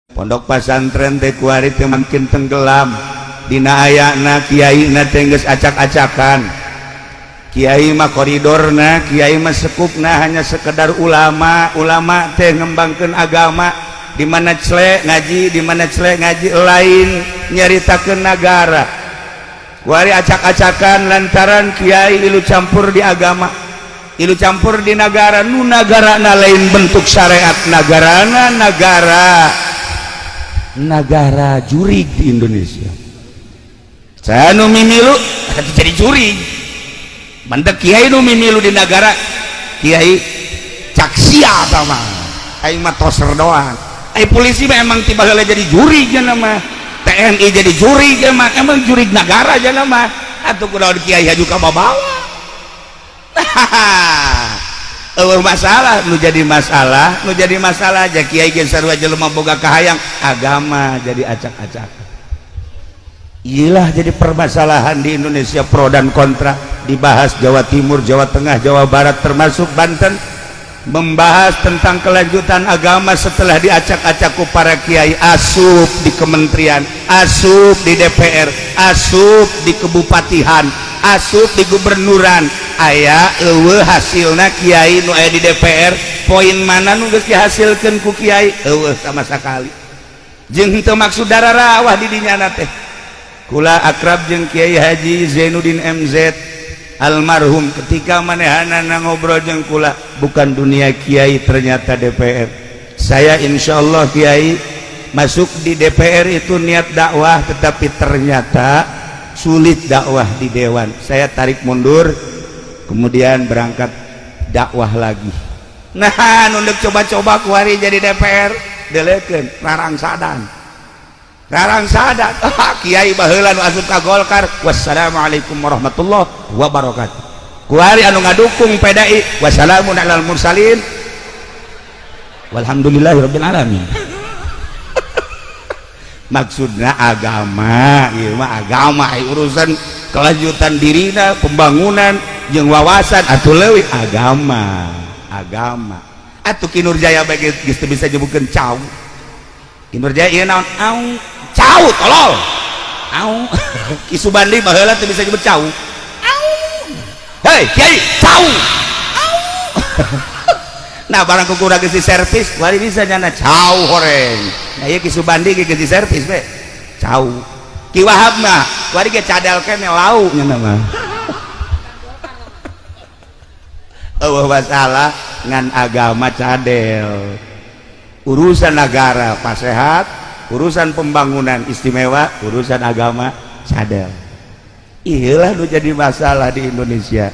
Pondok pasantren teh kuari teh makin tenggelam dina ayana kiai na teh geus acak-acakan. Kiai mah koridorna, kiai mah sekupna hanya sekedar ulama. Ulama teh ngembangkeun agama, di mana cele ngaji, di mana cele ngaji, lain nyaritakeun nagara. Kuari acak-acakan lantaran kiai ilu campur di agama, ilu campur di nagara. Nu nagara na lain bentuk syariat, nagarana nagara nagara jurig di Indonesia. Saya nu mimilu jadi jurig, mantep kiai nu mimilu di nagara, kiai cak sia mah, aing mah toser doang. Ai polisi mah emang tiba heula jadi jurig mah, TNI jadi jurig mah, emang jurig nagara aja mah. Atuh kunaon kiai haju ka babawa? Eueuh masalah nu jadi masalah, nu jadi masalah aja kiai ge sarua jelema boga kahayang agama jadi acak-acak. Iyalah jadi permasalahan di Indonesia, pro dan kontra dibahas Jawa Timur, Jawa Tengah, Jawa Barat, termasuk Banten, membahas tentang kelanjutan agama setelah diacak-acak ku para kiai asup di kementerian, asup di DPR, asup di kebupatihan, asup di gubernuran. Aya eueuh hasilna kiai nu aya di DPR? Poin mana nu geus dihasilkeun ku kiai? Eueuh sama sekali. Jeung henteu maksud dararawah di dinya teh. Kula akrab jeung Kiai Haji Zainuddin MZ almarhum. Ketika manehanana ngobrol jeung kula, bukan dunia kiai, ternyata DPR. Saya insya Allah kiai masuk di DPR itu niat dakwah, tetapi ternyata sulit dakwah di dewan. Saya tarik mundur, kemudian berangkat dakwah lagi. Nah, nunduk coba-coba kuari jadi DPR, delekeun rarangsadan rarangsadan. Kiai baheula nu asup ka Golkar, wassalamualaikum warahmatullahi wabarakatuh. Kuari anu ngadukung PDI, wassalamun alal mursalin walhamdulillahirabbil alamin. Maksudnya agama ieu mah, agama urusan kelanjutan dirina, pembangunan jeung wawasan atuh leuwih agama. Agama atuh Ki Nurjaya bae geus teu bisa nyebutkeun cau. Ki Nurjaya ieu naon? Au, cau, tolol, au. Ki Subandi baheula teu bisa nyebut cau. Au, hei kiai, cau, au. Nah, barang kukurang geus servis wari bisa nyana cau horeng. Nah, ieu Ki Subandi ge geus servis we cau. Ki Wahab mah wari ge cadel kene lau nya mah. Eueuh masalah ngan agama cadel, urusan negara pasehat, urusan pembangunan istimewa, urusan agama cadel. Iyalah nu jadi masalah di Indonesia.